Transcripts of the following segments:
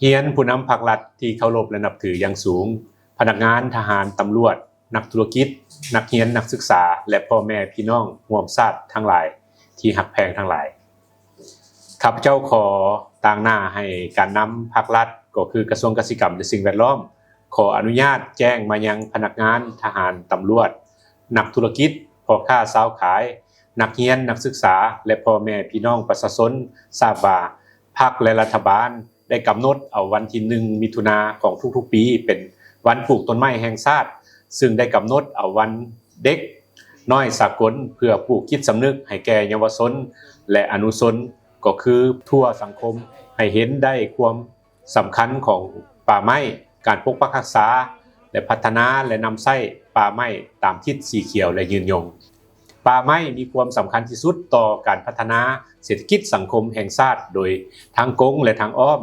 ຮຽນຜູ້ນຳພັກລັດທີ່ເຄົາລົບ ແລະ ນັບຖືຢ່າງສູງ, ພະນັກງານ, ທະຫານ, ຕຳຫຼວດ, ນັກທຸລະກິດ, ນັກຮຽນ, ນັກສຶກສາ ແລະ ພໍ່ແມ່ພີ່ນ້ອງຮ່ວມຊາດທັງຫຼາຍທີ່ຮັກແພງທັງຫຼາຍ. ຂ້າພະເຈົ້າຂໍຕາງໜ້າໃຫ້ການນຳພັກລັດ ກໍຄືກະຊວງກະສິກຳ ແລະ ສິ່ງແວດລ້ອມ ຂໍອະນຸຍາດແຈ້ງມາຍັງພະນັກງານ, ທະຫານ, ຕຳຫຼວດ, ນັກທຸລະກິດ, ພໍ່ຄ້າຊາວຂາຍ, ນັກຮຽນ, ນັກສຶກສາ ແລະ ພໍ່ແມ່ພີ່ນ້ອງປະຊາຊົນ ຊາບວ່າ ພັກ ແລະ ລັດຖະບານໄດ້ກຳນົດເອົາວັນທີໜຶ່ງ ມິຖຸນາຂອງທຸກໆປີ ເປັນວັນປູກຕົ້ນໄມ້ແຫ່ງຊາດ, ຊຶ່ງໄດ້ກຳນົດເອົາວັນເດັກນ້ອຍສາກົນ ເພື່ອປູກຈິດສຳນຶກໃຫ້ແກ່ເຍົາວະຊົນ ແລະ ອະນຸຊົນ ກໍຄືທົ່ວສັງຄົມ ໃຫ້ເຫັນໄດ້ຄວາມ ສຳຄັນຂອງປ່າໄມ້, ການປົກປັກຮັກສາ ແລະ ພັດທະນາ ແລະ ນຳໃຊ້ປ່າໄມ້ຕາມທິດສີຂຽວ ແລະ ຍືນຍົງ. ປ່າໄມ້ມີຄວາມສຳຄັນທີ່ສຸດຕໍ່ການພັດທະນາເສດຖະກິດສັງຄົມແຫ່ງຊາດ ໂດຍທາງກົງ ແລະ ທາງອ້ອມ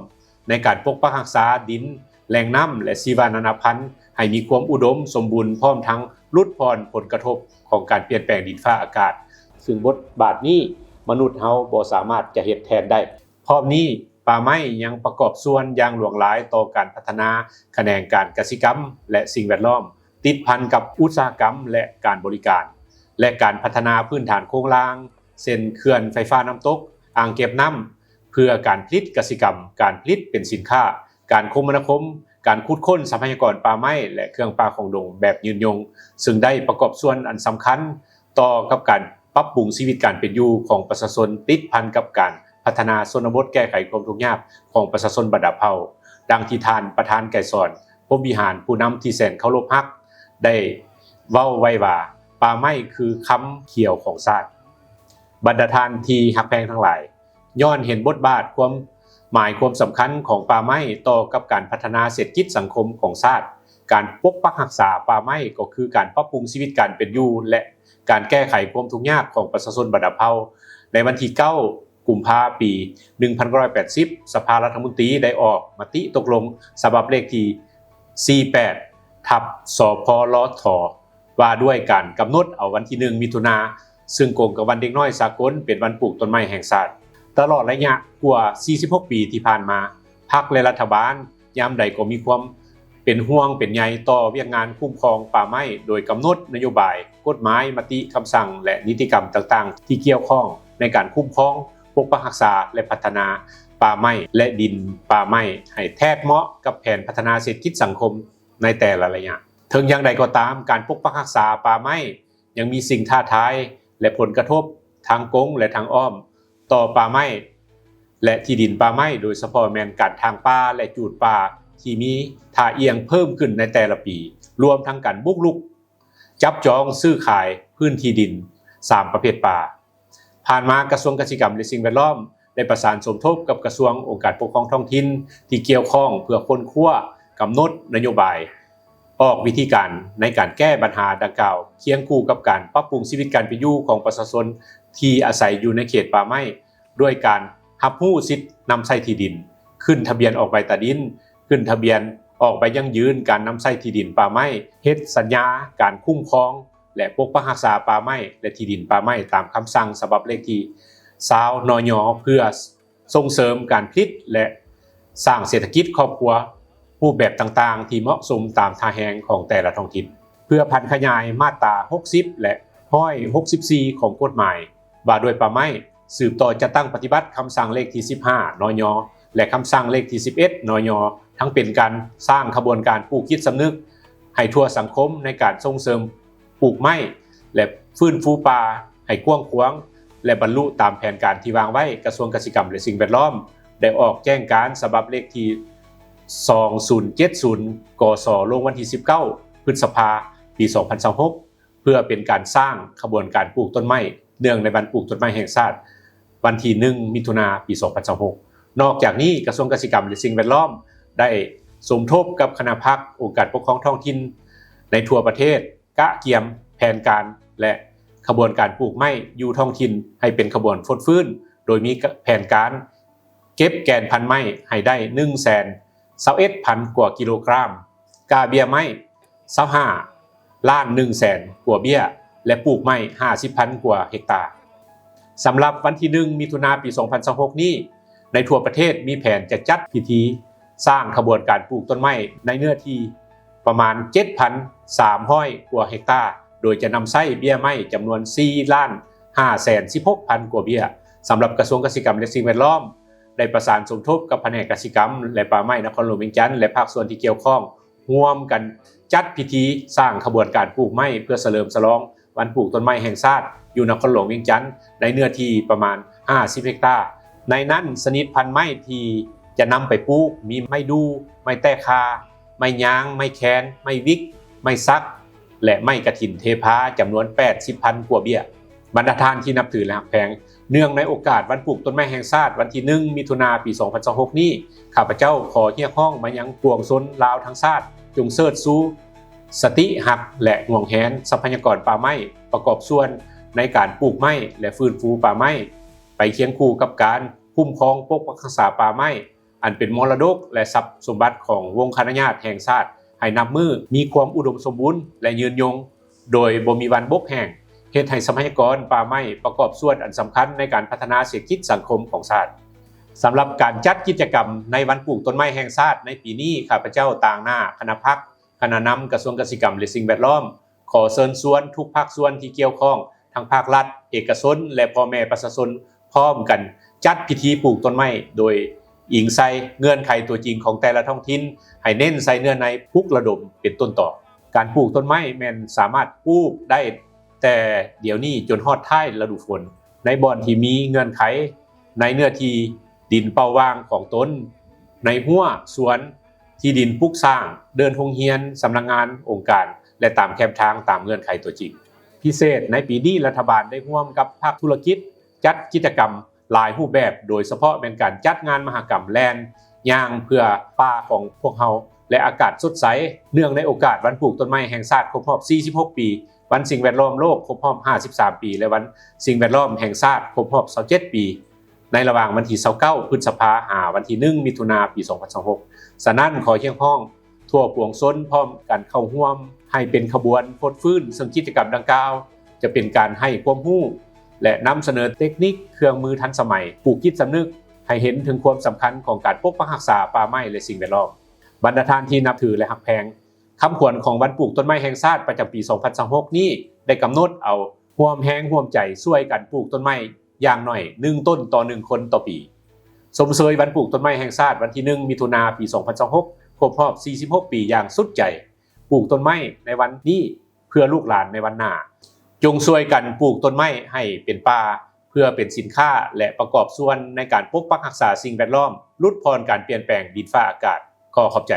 ໃນການປົກປັກຮັກສາດິນ, ແຫຼ່ງນ້ຳ ແລະ ຊີວະນານາພັນ ໃຫ້ມີຄວາມອຸດົມສົມບູນ ພ້ອມທັງຫຼຸດຜ່ອນຜົນກະທົບຂອງການປ່ຽນແປງດິນຟ້າອາກາດ, ຊຶ່ງບົດບາດນີ້ມະນຸດເຮົາບໍ່ສາມາດຈະເຮັດແທນໄດ້. ພ້ອມນີ້, ປ່າໄມ້ຍັງປະກອບສ່ວນຢ່າງຫຼວງຫຼາຍຕໍ່ການພັດທະນາຂະແໜງການກະສິກຳ ແລະ ສິ່ງແວດລ້ອມ, ຕິດພັນກັບອຸດສາຫະກຳ ແລະ ການບໍລິການ ແລະ ການພັດທະນາພື້ນຖານໂຄງລ່າງ ເຊັ່ນ ເຂື່ອນໄຟຟ້ານ້ຳຕົກ, ອ່າງເກັບນ້ຳ ເພື່ອການຜະລິດກະສິກຳ, ການຜະລິດເປັນສິນຄ້າ, ການຄົມມະນາຄົມ, ການຂຸດຄົ້ນຊັບພະຍາກອນປ່າໄມ້ ແລະ ເຄື່ອງປ່າຂອງດົງແບບຍືນຍົງ, ຊຶ່ງໄດ້ປະກອບສ່ວນອັນສຳຄັນ ຕໍ່ກັບການປັບປຸງຊີວິດການເປັນຢູ່ຂອງປະຊາຊົນ, ຕິດພັນກັບການພັດທະນາຊົນນະບົດ, ແກ້ໄຂຄວາມທຸກຍາກຂອງປະຊາຊົນບັນດາເຜົ່າ, ດັ່ງທີ່ທ່ານປະທານໄກສອນ ພົມວິຫານ ຜູ້ນຳທີ່ແສນເຄົາລົບຮັກ ໄດ້ເວົ້າໄວ້ວ່າ, ປ່າໄມ້ຄືຄຳຂຽວຂອງຊາດ. ບັນດາທ່ານທີ່ຮັກແພງທັງຫຼາຍ, ຍ້ອນເຫັນບົດບາດ, ຄວາມໝາຍ, ຄວາມສຳຄັນຂອງປ່າໄມ້ຕໍ່ກັບການພັດທະນາເສດຖະກິດສັງຄົມຂອງຊາດ, ການປົກປັກຮັກສາປ່າໄມ້ກໍຄືການປັບປຸງຊີວິດການເປັນຢູ່ ແລະ ການແກ້ໄຂຄວາມທຸກຍາກຂອງປະຊາຊົນບັນດາເຜົ່າ. ໃນວັນທີເກົ້າ ກຸມພາ ປີໜຶ່ງພັນເກົ້າຮ້ອຍແປດສິບ ສະພາລັດຖະມົນຕີໄດ້ອອກມະຕິຕົກລົງສະບັບເລກທີສີ່ແປດ ທັບ ສພລທ ວ່າດ້ວຍການກຳນົດເອົາວັນທີໜຶ່ງ ມິຖຸນາ ຊຶ່ງກົງກັບວັນເດັກນ້ອຍສາກົນ ເປັນວັນປູກຕົ້ນໄມ້ແຫ່ງຊາດ. ຕະຫຼອດໄລຍະກວ່າສີ່ສິບຫົກປີທີ່ຜ່ານມາ, ພັກ ແລະ ລັດຖະບານ ຍາມໃດກໍມີຄວາມເປັນຫ່ວງເປັນໃຍຕໍ່ວຽກງານຄຸ້ມຄອງປ່າໄມ້ ໂດຍກຳນົດນະໂຍບາຍ, ກົດໝາຍ, ມະຕິ, ຄຳສັ່ງ ແລະ ນິຕິກຳຕ່າງໆ ທີ່ກ່ຽວຂ້ອງໃນການຄຸ້ມຄອງ, ປົກປັກຮັກສາ ແລະ ພັດທະນາປ່າໄມ້ ແລະ ດິນປ່າໄມ້ ໃຫ້ແທດເໝາະກັບແຜນພັດທະນາເສດຖະກິດສັງຄົມໃນແຕ່ລະໄລຍະ. ເຖິງຢ່າງໃດກໍຕາມ, ການປົກປັກຮັກສາປ່າໄມ້ ຍັງມີສິ່ງທ້າທາຍ ແລະ ຜົນກະທົບທາງກົງ ແລະ ທາງອ້ອມ ຕໍ່ປ່າໄມ້ ແລະ ທີ່ດິນປ່າໄມ້, ໂດຍສະເພາະແມ່ນການຖາງປ່າ ແລະ ຈູດປ່າທີ່ມີທ່າອ່ຽງເພີ່ມຂຶ້ນໃນແຕ່ລະປີ, ລວມທັງການບຸກລຸກ, ຈັບຈອງ, ຊື້ຂາຍພື້ນທີ່ດິນສາມປະເພດປ່າ. ຜ່ານມາກະຊວງກະສິກຳ ແລະ ສິ່ງແວດລ້ອມ ໄດ້ປະສານສົມທົບກັບກະຊວງ, ອົງການປົກຄອງທ້ອງຖິ່ນທີ່ກ່ຽວຂ້ອງ ເພື່ອຄົ້ນຄວ້າ, ກຳນົດນະໂຍບາຍ, ອອກວິທີການໃນການແກ້ບັນຫາດັ່ງກ່າວ, ຄຽງຄູ່ກັບການປັບປຸງຊີວິດການເປັນຢູ່ຂອງປະຊາຊົນທີ່ອາໄສຢູ່ໃນເຂດປ່າໄມ້ ດ້ວຍການຮັບຮູ້ສິດນຳໃຊ້ທີ່ດິນ, ຂຶ້ນທະບຽນອອກໃບຕາດິນ, ຂຶ້ນທະບຽນອອກໃບຢັ້ງຢືນການນຳໃຊ້ທີ່ດິນປ່າໄມ້, ເຮັດສັນຍາການຄຸ້ມຄອງ ແລະ ປົກປັກຮັກສາປ່າໄມ້ ແລະ ທີ່ດິນປ່າໄມ້ ຕາມຄຳສັ່ງສະບັບເລກທີຊາວ ນຍ ເພື່ອ ສົ່ງເສີມການຜະລິດ ແລະ ສ້າງເສດຖະກິດຄອບຄົວຮູບແບບຕ່າງໆ ທີ່ເໝາະສົມຕາມທ່າແຮງຂອງແຕ່ລະທ້ອງຖິ່ນ, ເພື່ອຜັນຂະຫຍາຍມາດຕາຫົກສິບ ແລະ ຮ້ອຍຫົກສິບສີ່ ຂອງກົດໝາຍວ່າດ້ວຍປ່າໄມ້, ສືບຕໍ່ຈັດຕັ້ງປະຕິບັດຄຳສັ່ງເລກທີສິບຫ້າ ນຍ ແລະ ຄຳສັ່ງເລກທີສິບເອັດ ນຍ ທັງເປັນການສ້າງຂະບວນການປູກຈິດສຳນຶກໃຫ້ທົ່ວສັງຄົມໃນການສົ່ງເສີມ ປູກໄມ້ ແລະ ຟື້ນຟູປ່າໃຫ້ກວ້າງຂວາງ ແລະ ບັນລຸຕາມແຜນການທີ່ວາງໄວ້, ກະຊວງກະສິກຳ ແລະ ສິ່ງແວດລ້ອມ ໄດ້ອອກແຈ້ງການສະບັບເລກທີສອງສູນເຈັດສູນ ກສ ລົງວັນທີສິບເກົ້າ ພຶດສະພາ ປີສອງພັນຊາວຫົກ ເພື່ອເປັນການສ້າງຂະບວນການປູກຕົ້ນໄມ້ ເນື່ອງໃນວັນປູກຕົ້ນໄມ້ແຫ່ງຊາດ ວັນທີໜຶ່ງ ມິຖຸນາ ປີສອງພັນຊາວຫົກ. ນອກຈາກນີ້, ກະຊວງກະສິກຳ ແລະ ສິ່ງແວດລ້ອມ ໄດ້ສົມທົບກັບຄະນະພັກ, ອົງການປົກຄອງທ້ອງຖິ່ນໃນທົ່ວປະເທດ ກະກຽມແຜນການ ແລະ ຂະບວນການປູກໄມ້ຢູ່ທ້ອງຖິ່ນໃຫ້ເປັນຂະບວນຟົດຟື້ນ, ໂດຍມີແຜນການເກັບແກ່ນພັນໄມ້ໃຫ້ໄດ້ໜຶ່ງແສນຊາວເອັດພັນກວ່າກິໂລກຣາມ, ກາເບ້ຍໄມ້ຊາວຫ້າລ້ານໜຶ່ງແສນກວ່າເບ້ຍ ແລະ ປູກໄມ້ຫ້າສິບພັນກວ່າເຮັກຕາ. ສຳລັບວັນທີໜຶ່ງ ມິຖຸນາ ປີສອງພັນຊາວຫົກນີ້, ໃນທົ່ວປະເທດມີແຜນຈະຈັດພິທີ ສ້າງຂະບວນການປູກຕົ້ນໄມ້ໃນເນື້ອທີ່ປະມານເຈັດພັນສາມຮ້ອຍກວ່າເຮັກຕາ, ໂດຍຈະນຳໃຊ້ເບ້ຍໄມ້ຈຳນວນສີ່ລ້ານຫ້າແສນສິບຫົກພັນກວ່າເບ້ຍ. ສຳລັບກະຊວງກະສິກຳ ແລະ ສິ່ງແວດລ້ອມ ໄດ້ປະສານສົມທົບກັບພະແນກກະສິກຳ ແລະ ປ່າໄມ້ນະຄອນຫຼວງວຽງຈັນ ແລະ ພາກສ່ວນທີ່ກ່ຽວຂ້ອງ ຮ່ວມກັນຈັດພິທີສ້າງຂະບວນການປູກໄມ້ ເພື່ອສະເຫຼີມສະຫຼອງວັນປູກຕົ້ນໄມ້ແຫ່ງຊາດ ຢູ່ນະຄອນຫຼວງວຽງຈັນ ໃນເນື້ອທີ່ປະມານຫ້າສິບເຮັກຕາ. ໃນນັ້ນ ຊະນິດພັນໄມ້ທີ່ຈະນຳໄປປູກມີໄມ້ດູ່, ໄມ້ແຕຄາ, ໄມ້ຍາງ, ໄມ້ແຄນ, ໄມ້ວິກ, ໄມ້ສັກ ແລະ ໄມ້ກະຖິນເທພາ ຈຳນວນແປດສິບພັນກວ່າເບ້ຍ. ບັນດາທ່ານທີ່ນັບຖື ແລະ ຮັກແພງ, ເນື່ອງໃນໂອກາດວັນປູກຕົ້ນໄມ້ແຫ່ງຊາດ ວັນທີໜຶ່ງ ມິຖຸນາ ປີສອງພັນຊາວຫົກນີ້, ຂ້າພະເຈົ້າຂໍຮຽກຮ້ອງມາຍັງປວງຊົນລາວທັງຊາດ ຈົ່ງເຊີດຊູສະຕິຮັກ ແລະ ຫວງແຫນຊັບພະຍາກອນປ່າໄມ້, ປະກອບສ່ວນໃນການປູກໄມ້ ແລະ ຟື້ນຟູປ່າໄມ້ ໄປຄຽງຄູ່ກັບການຄຸ້ມຄອງປົກປັກຮັກສາປ່າໄມ້ ອັນເປັນມໍລະດົກ ແລະ ຊັບສົມບັດຂອງວົງຄະນະຍາດແຫ່ງຊາດ ໃຫ້ນັບມື້ມີຄວາມອຸດົມສົມບູນ ແລະ ຍືນຍົງ ໂດຍບໍ່ມີວັນບົກແຫ້ງ, ເຮັດໃຫ້ຊັບພະຍາກອນປ່າໄມ້ປະກອບສ່ວນອັນສຳຄັນໃນການພັດທະນາເສດຖະກິດສັງຄົມຂອງຊາດ. ສຳລັບການຈັດກິດຈະກຳໃນວັນປູກຕົ້ນໄມ້ແຫ່ງຊາດໃນປີນີ້, ຂ້າພະເຈົ້າຕາງໜ້າຄະນະພັກ, ຄະນະນຳກະຊວງກະສິກຳ ແລະ ສິ່ງແວດລ້ອມ ຂໍເຊີນຊວນທຸກພາກສ່ວນທີ່ກ່ຽວຂ້ອງ ທັງພາກລັດ, ເອກະຊົນ ແລະ ພໍ່ແມ່ປະຊາຊົນ ພ້ອມກັນຈັດພິທີປູກຕົ້ນໄມ້ ໂດຍອີງໃສ່ເງື່ອນໄຂຕົວຈິງຂອງແຕ່ລະທ້ອງຖິ່ນ, ໃຫ້ເນັ້ນໃສ່ເນື້ອໃນປຸກລະດົມເປັນຕົ້ນຕໍ. ການປູກຕົ້ນໄມ້ແມ່ນສາມາດປູກໄດ້ແຕ່ດຽວນີ້ຈົນຮອດທ້າຍລະດູຝົນ, ໃນບ່ອນທີ່ມີເງື່ອນໄຂ, ໃນເນື້ອທີ່ດິນເປົ່າວ່າງຂອງຕົນ, ໃນຮົ້ວສວນ, ທີ່ດິນປຸກສ້າງ, ເດີ່ນໂຮງຮຽນ, ສຳນັກງານອົງການ ແລະ ຕາມແຄມທາງຕາມເງື່ອນໄຂຕົວຈິງ. ພິເສດໃນປີນີ້, ລັດຖະບານໄດ້ຮ່ວມກັບພາກທຸລະກິດຈັດກິດຈະກຳຫຼາຍຮູບແບບ, ໂດຍສະເພາະແມ່ນການຈັດງານມະຫະກຳແລ່ນຍ່າງເພື່ອປ່າຂອງພວກເຮົາ ແລະ ອາກາດສົດໃສ, ເນື່ອງໃນໂອກາດວັນປູກຕົ້ນໄມ້ແຫ່ງຊາດຄົບຮອບສີ່ສິບຫົກປີ, ວັນສິ່ງແວດລ້ອມໂລກຄົບຮອບຫ້າສິບສາມປີ ແລະ ວັນສິ່ງແວດລ້ອມແຫ່ງຊາດຄົບຮອບຊາວເຈັດປີ. ໃນລະຫວ່າງວັນທີຊາວເກົ້າ ພຶດສະພາ ຫາວັນທີໜຶ່ງ ມິຖຸນາ ປີສອງພັນຊາວຫົກ. ສະນັ້ນ, ຂໍຮຽກຮ້ອງທົ່ວປວງຊົນພ້ອມກັນເຂົ້າຮ່ວມໃຫ້ເປັນຂະບວນຟົດຟື້ນ, ເຊິ່ງກິດຈະກຳດັ່ງກ່າວຈະເປັນການໃຫ້ຄວາມຮູ້ ແລະ ນຳສະເໜີເຕັກນິກເຄື່ອງມືທັນສະໄໝ, ປູກຈິດສຳນຶກໃຫ້ເຫັນເຖິງຄວາມສຳຄັນຂອງການປົກປັກຮັກສາປ່າໄມ້ ແລະ ສິ່ງແວດລ້ອມ. ບັນດາທ່ານທີ່ນັບຖື ແລະ ຮັກແພງ, ຄຳຂວັນຂອງວັນປູກຕົ້ນໄມ້ແຫ່ງຊາດປະຈຳປີສອງພັນຊາວຫົກນີ້ ໄດ້ກຳນົດເອົາຮ່ວມແຮງຮ່ວມໃຈຊ່ວຍກັນປູກຕົ້ນໄມ້ ຢ່າງໜ້ອຍໜຶ່ງຕົ້ນຕໍ່ໜຶ່ງຄົນຕໍ່ປີ. ຊົມເຊີຍວັນປູກຕົ້ນໄມ້ແຫ່ງຊາດ ວັນທີໜຶ່ງ ມິຖຸນາ ປີສອງພັນຊາວຫົກ ຄົບຮອບສີ່ສິບຫົກປີຢ່າງສຸດໃຈ. ປູກຕົ້ນໄມ້ໃນວັນນີ້ເພື່ອລູກຫຼານໃນວັນໜ້າ. ຈົ່ງຊ່ວຍກັນປູກຕົ້ນໄມ້ໃຫ້ເປັນປ່າ ເພື່ອເປັນສິນຄ້າ ແລະ ປະກອບສ່ວນໃນການປົກປັກຮັກສາສິ່ງແວດລ້ອມ, ຫຼຸດຜ່ອນການປ່ຽນແປງດິນຟ້າອາກາດ. ຂໍຂອບໃຈ.